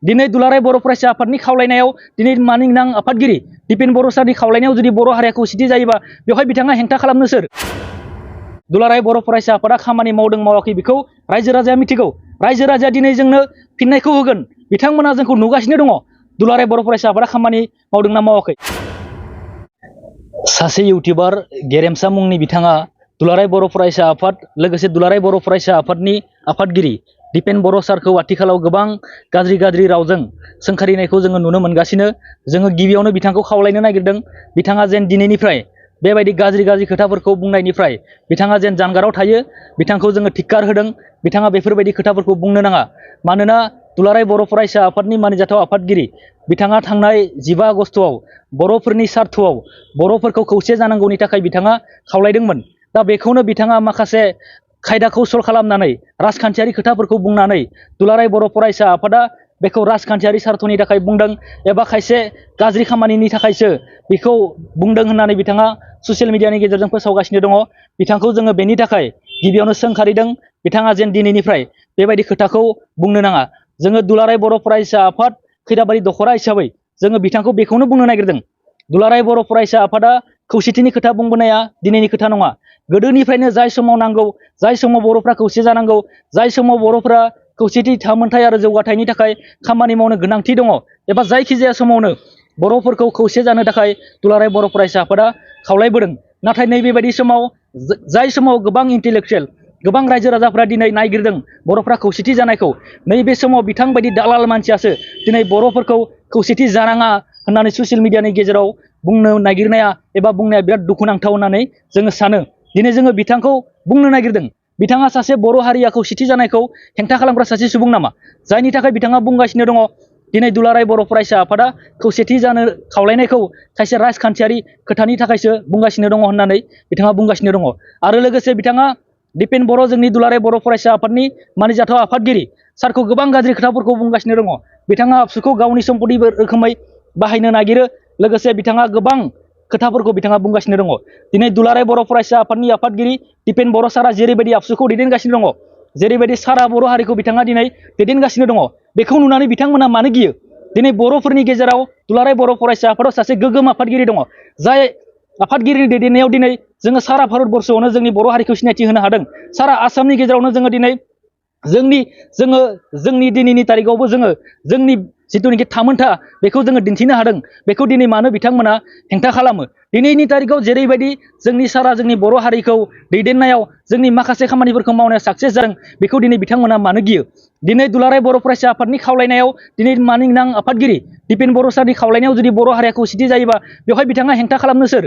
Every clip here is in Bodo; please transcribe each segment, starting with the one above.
दिनै दुलाराय बर' फरायसा आफादनि खावलायनायाव दिनै मानिनां आफादगिरि दिपेन बर' सारनि खावलायनायाव जुदि बर' हारिया खौसेथि जायोबा बेवहाय बिथाङा हेंथा खालामनो सोर? दुलाराय बर' फरायसा आफादा खामानि मावदों मावाखै बेखौ रायजो राजाया मिथिगौ। रायजो राजाया दिनै जोंनो फिननायखौ होगोन। बिथांमोना जोंखौ नुगासिनो दङ दुलाराय बर' फरायसा आफादा खामानि मावदोंना मावाखै। सासे इउटिउबार गेरेमसा मुंनि बिथाङा दुलाराय बर' फरायसा आफाद लोगोसे दुलाराय बर' फरायसा आफादनि आफादगिरि दिपेन बर' सारखौ आथिखालाव गोबां गाज्रि रावजों सोंखारिनायखौ जोङो नुनो मोनगासिनो। जोङो गिबियावनो बिथांखौ खावलायनो नागिरदों बिथाङा जेन दिनैनिफ्राय बेबायदि गाज्रि खोथाफोरखौ बुंनायनिफ्राय बिथाङा जेन जानगाराव थायो। बिथांखौ जोङो धिक्कार होदों। बिथाङा बेफोरबायदि खोथाफोरखौ बुंनो नाङा। मानोना दुलाराय बर' फरायसा आफादनि मानिजाथाव आफादगिरि बिथाङा थांनाय 15 आगस्टआव बर'फोरनि सार्थआव बर'फोरखौ खौसे जानांगौनि थाखाय बिथाङा खावलायदोंमोन। दा बेखौनो बिथाङा माखासे खायदा कौसल खालामनानै राजखान्थियारि खोथाफोरखौ बुंनानै दुलाराय बर' फरायसा आफादा बेखौ राजखान्थियारि सार्थनि थाखाय बुंदों एबा खायसे गाज्रि खामानिनि थाखायसो बेखौ बुंदों होननानै बिथाङा ससियेल मिडियानि गेजेरजों फोसावगासिनो दङ। बिथांखौ जोङो बेनि थाखाय गिबियावनो सोंखारिदों बिथाङा जेन दिनैनिफ्राय बेबायदि खोथाखौ बुंनो नाङा। जोङो दुलाराय बर' फरायसा आफाद खैराबारि दख'रा हिसाबै जोङो बिथांखौ बेखौनो बुंनो नागिरदों दुलाराय बर' फरायसा आफादा खौसेथिनि खोथा बुंबोनाया दिनैनि खोथा नङा। गोदोनिफ्रायनो जाय समाव नांगौ, जाय समाव बर'फ्रा खौसे जानांगौ, जाय समाव बर'फ्रा खौसेथि थामोनथाय आरो जौगाथायनि थाखाय खामानि मावनो गोनांथि दङ एबा जायखिजाया समावनो बर'फोरखौ खौसे जानो थाखाय दुलाराय बर' फरायसा आफादा खावलायबोदों। नाथाय नैबेबायदि समाव जाय समाव गोबां इन्टेलेक्चुयेल गोबां रायजो राजाफ्रा दिनै नायगिरदों बर'फ्रा खौसेथि जानायखौ, नैबे समाव बिथांबायदि दालाल मानसियासो दिनै बर'फोरखौ खौसेथि जानाङा होननानै ससियेल मिडियानि गेजेराव बुंनो नागिरनाया एबा बुंनाया बिराद दुखुनांथाव होननानै जोङो सानो। दिनै जोङो बिथांखौ बुंनो नागिरदों बिथाङा सासे बर' हारिया खौसेथि जानायखौ हेंथा खालामग्रा सासे सुबुं नामा? जायनि थाखाय बिथाङा बुंगासिनो दङ दिनै दुलाराय बर' फरायसा आफादा खौसेथि जानो खावलायनायखौ खायसे राजखान्थियारि खोथानि थाखायसो बुंगासिनो दङ होननानै बिथाङा बुंगासिनो दङ। आरो लोगोसे बिथाङा दिपेन बर' जोंनि दुलाराय बर' फरायसा आफादनि मानिजाथाव आफादगिरि सारखौ गोबां गाज्रि खोथाफोरखौ बुंगासिनो दङ। बिथाङा आबसुखौ गावनि सम्पति रोखोमै बाहायनो नागिरो। लोगोसे बिथाङा गोबां खोथाफोरखौ बिथाङा बुंगासिनो दङ। दिनै दुलाराय बर' फरायसा आफादनि आफादगिरि दिपेन बर' सारा जेरैबायदि आबसुखौ दैदेनगासिनो दङ, जेरैबायदि सारा बर' हारिखौ बिथाङा दिनै दैदेनगासिनो दङ, बेखौ नुनानै बिथांमोना मानो गियो? दिनै बर'फोरनि गेजेराव दुलाराय बर' फरायसा आफादाव सासे गोग्गोम आफादगिरि दङ। जाय आफादगिरिनि दैदेननायाव दिनै जोङो सारा भारतबर्षआवनो जोंनि बर' हारिखौ सिनायथि होनो हादों। सारा आसामनि गेजेरावनो जोङो दिनै जोंनि दिनैनि तारिखआवबो जोङो जोंनि जिथुनिखि थामोनथा बेखौ जोङो दिन्थिनो हादों। बेखौ दिनै मानो बिथांमोना हेंथा खालामो? दिनैनि तारिखआव जेरैबायदि जोंनि सारा जोंनि बर' हारिखौ दैदेननायाव जोंनि माखासे खामानिफोरखौ मावनायाव साक्सेस जादों, बेखौ दिनै बिथांमोना मानो गियो? दिनै दुलाराय बर' फरायसा आफादनि खावलायनायाव दिनै मानिनां आफादगिरि दिपेन बर' सारनि खावलायनायाव जुदि बर' हारिया खौसेथि जायोबा बेवहाय बिथाङा हेंथा खालामनो सोर?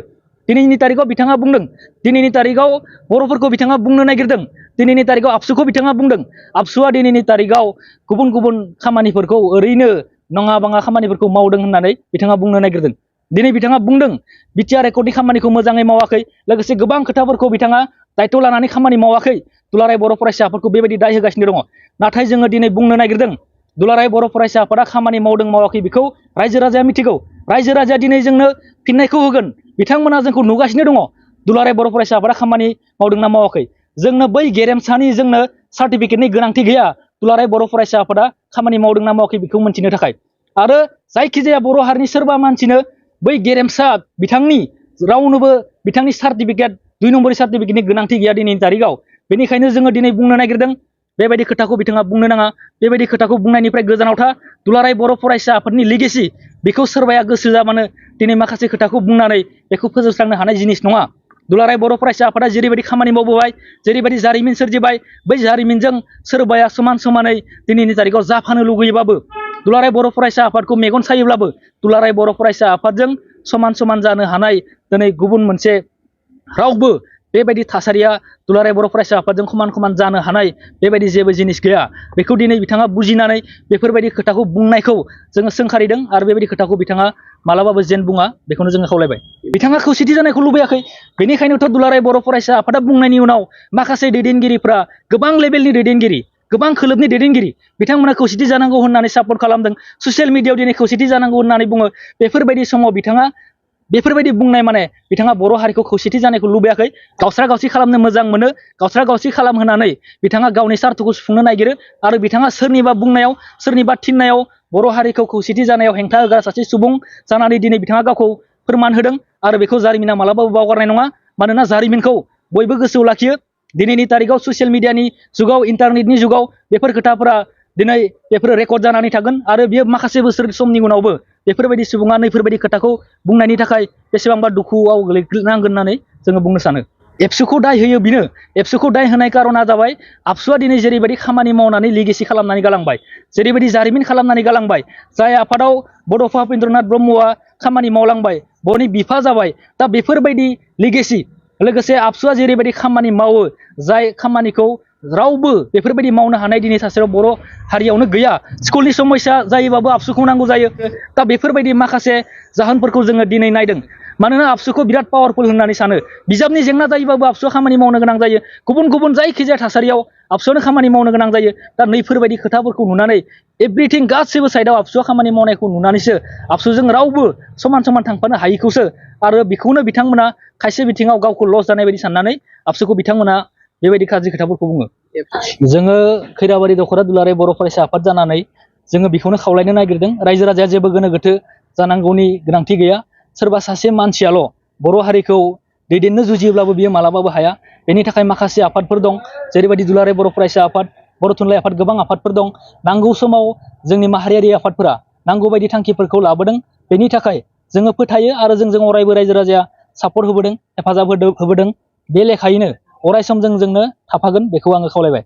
दिनैनि तारिखआव बिथाङा बुंदों, दिनैनि तारिखआव बर'फोरखौ बिथाङा बुंनो नागिरदों, दिनैनि तारिखआव आबसुखौ बिथाङा बुंदों। आबसुआ दिनैनि तारिखआव गुबुन खामानिफोरखौ ओरैनो नङा बाङा खामानिफोरखौ मावदों होननानै बिथाङा बुंनो नागिरदों। दिनै बिथाङा बुंदों बिटिआर एकर्डनि खामानिखौ मोजाङै मावाखै, लोगोसे गोबां खोथाफोरखौ बिथाङा दायथ' लानानै खामानि मावाखै। दुलाराय बर' फरायसा आफादखौ बेबायदि दाय होगासिनो दङ। नाथाय जोङो दिनै बुंनो नागिरदों दुलाराय बर' फरायसा आफादा खामानि मावदों मावाखै बेखौ रायजो राजाया मिथिगौ। रायजो राजाया दिनै जोंनो फिननायखौ होगोन। बिथांमोना जोंखौ नुगासिनो दङ दुलाराय बर' फरायसा आफादा खामानि मावदोंना मावाखै। जोंनो बै गेरेमसानि जोंनो सार्टिफिकेटनि गोनांथि गैया दुलाराय बर' फरायसा आफादा खामानि मावदोंना मावाखै बेखौ मोनथिनो थाखाय। आरो जायखिजाया बर' हारिनि सोरबा मानसिनो बै गेरेमसा बिथांनि रावनोबो बिथांनि सार्टिफिकेट 2 नम्बरनि सार्टिफिकेटनि गोनांथि गैया दिनैनि तारिखआव। बेनिखायनो जोङो दिनै बुंनो नागिरदों बेबायदि खोथाखौ बिथाङा बुंनो नाङा। बेबायदि खोथाखौ बुंनायनिफ्राय गोजानाव था। दुलाराय बर' फरायसा आफादनि लिगेसि बेखौ सोरबाया गोसो जाबानो दिनै माखासे खोथाखौ बुंनानै बेखौ फोजोबस्रांनो हानाय जिनिस नङा। दुलाराय बर' फरायसा आफादा जेरैबायदि खामानि मावबोबाय, जेरैबायदि जारिमिन सोरजिबाय, बै जारिमिनजों सोरबाया समानै दिनैनि तारिखआव जाफानो लुगैयोबाबो, दुलाराय बर' फरायसा आफादखौ मेगन सायोब्लाबो दुलाराय बर' फरायसा आफादजों समान जानो हानाय दिनै गुबुन मोनसे रावबो बेबायदि थासारिया दुलाराय बर' फरायसा आफादजों समान जानो हानाय बेबायदि जेबो जिनिस गैया। बेखौ दिनै बिथाङा बुजिनानै बेफोरबायदि खोथाखौ बुंनायखौ जोङो सोंखारिदों आरो बेबायदि खोथाखौ बिथाङा मालाबाबो जेन बुङा बेखौनो जोङो खावलायबाय। बिथाङा खौसेथि जानायखौ लुबैयाखै। बेनिखायनोथ' दुलाराय बर' फरायसा आफादा बुंनायनि उनाव माखासे दैदेनगिरिफ्रा गोबां लेभेलनि दैदेनगिरि, गोबां खोलोबनि दैदेनगिरि बिथांमोना खौसेथि जानांगौ होननानै सापर्ट खालामदों। ससियेल मिडियायाव दिनै खौसेथि जानांगौ होननानै बुङो। बेफोरबायदि समाव बिथाङा बेफोरबायदि बुंनाय माने बिथाङा बर' हारिखौ खौसेथि जानायखौ लुबैयाखै। गावस्रा-गावसि खालामनो मोजां मोनो। गावस्रा-गावसि खालामहोनानै बिथाङा गावनि सार्थखौ सुफुंनो नागिरो आरो बिथाङा सोरनिबा बुंनायाव, सोरनिबा थिननायाव बर' हारिखौ खौसेथि जानायाव हेंथा होग्रा सासे सुबुं जानानै दिनै बिथाङा गावखौ फोरमान होदों आरो बेखौ जारिमिना मालाबाबो बावगारनाय नङा। मानोना जारिमिनखौ बयबो गोसोआव लाखियो। दिनैनि तारिखाव ससियेल मिडियानि जुगाव इन्टारनेटनि जुगाव बेफोर खोथाफोरा दिनै बेफोरो रेकर्ड जानानै थागोन आरो बेयो माखासे बोसोर समनि उनावबो बेफोरबायदि सुबुङा नैफोरबायदि खोथाखौ बुंनायनि थाखाय बेसेबांबा दुखुआव गोग्लैनांगोन होननानै जोङो बुंनो सानो। एबसुखौ दाय होयो बेनो। एबसुखौ दाय होनाय कारना जाबाय आबसुआ दिनै जेरैबायदि खामानि मावनानै लिगेसि खालामनानै गालांबाय, जेरैबायदि जारिमिन खालामनानै गालांबाय, जाय आफादाव बड'फा उपेन्द्रनाथ ब्रह्मआ खामानि मावलांबाय, बर'नि बिफा जाबाय, दा बेफोरबायदि लिगेसि लोगोसे आबसुआ जेरैबायदि खामानि मावो, जाय खामानिखौ रावबो बेफोरबायदि मावनो हानाय दिनै सासेयाव बर' हारियावनो गैया। स्कुलनि समस्या जायोबाबो आबसुखौ नांगौ जायो। दा बेफोरबायदि माखासे जाहोनफोरखौ जोङो दिनै नायदों। मानोना आबसुखौ बिराद पावारफुल होननानै सानो। बिजाबनि जेंना जायोबाबो आबसुआ खामानि मावनो गोनां जायो। गुबुन गुबुन जायखिजाया थासारियाव आबसुआनो खामानि मावनो गोनां जायो। दा नैफोरबायदि खोथाफोरखौ नुनानै एभ्रिथिं गासैबो साइडआव आबसुआ खामानि मावनायखौ नुनानैसो आबसुजों रावबो समान समान थांफानो हायिखौसो आरो बेखौनो बिथांमोना खायसे बिथिङाव गावखौ लस जानाय बायदि साननानै आबसुखौ बिथांमोना बेबायदि गाज्रि खोथाफोरखौ बुङो। जोङो खैराबारि दख'रा दुलाराय बर' फरायसा आफाद जानानै जोङो बेखौनो खावलायनो नागिरदों। रायजो राजाया जेबो गोनो गोथो जानांगौनि गोनांथि गैया। सोरबा सासे मानसियाल' बर' हारिखौ दैदेननो जुजियोब्लाबो बियो मालाबाबो हाया। बेनि थाखाय माखासे आफादफोर दं, जेरैबायदि दुलाराय बर' फरायसा आफाद, बर' थुनलाइ आफाद, गोबां आफादफोर दं। नांगौ समाव जोंनि माहारियारि आफादफोरा नांगौ बायदि थांखिफोरखौ लाबोदों। बेनि थाखाय जोङो फोथायो आरो जोंजों अरायबो रायजो राजाया सापर्ट होबोदों, हेफाजाब होबोदों। बे लेखायैनो अराय सम जोंनो थाफागोन बेखौ आङो खावलायबाय।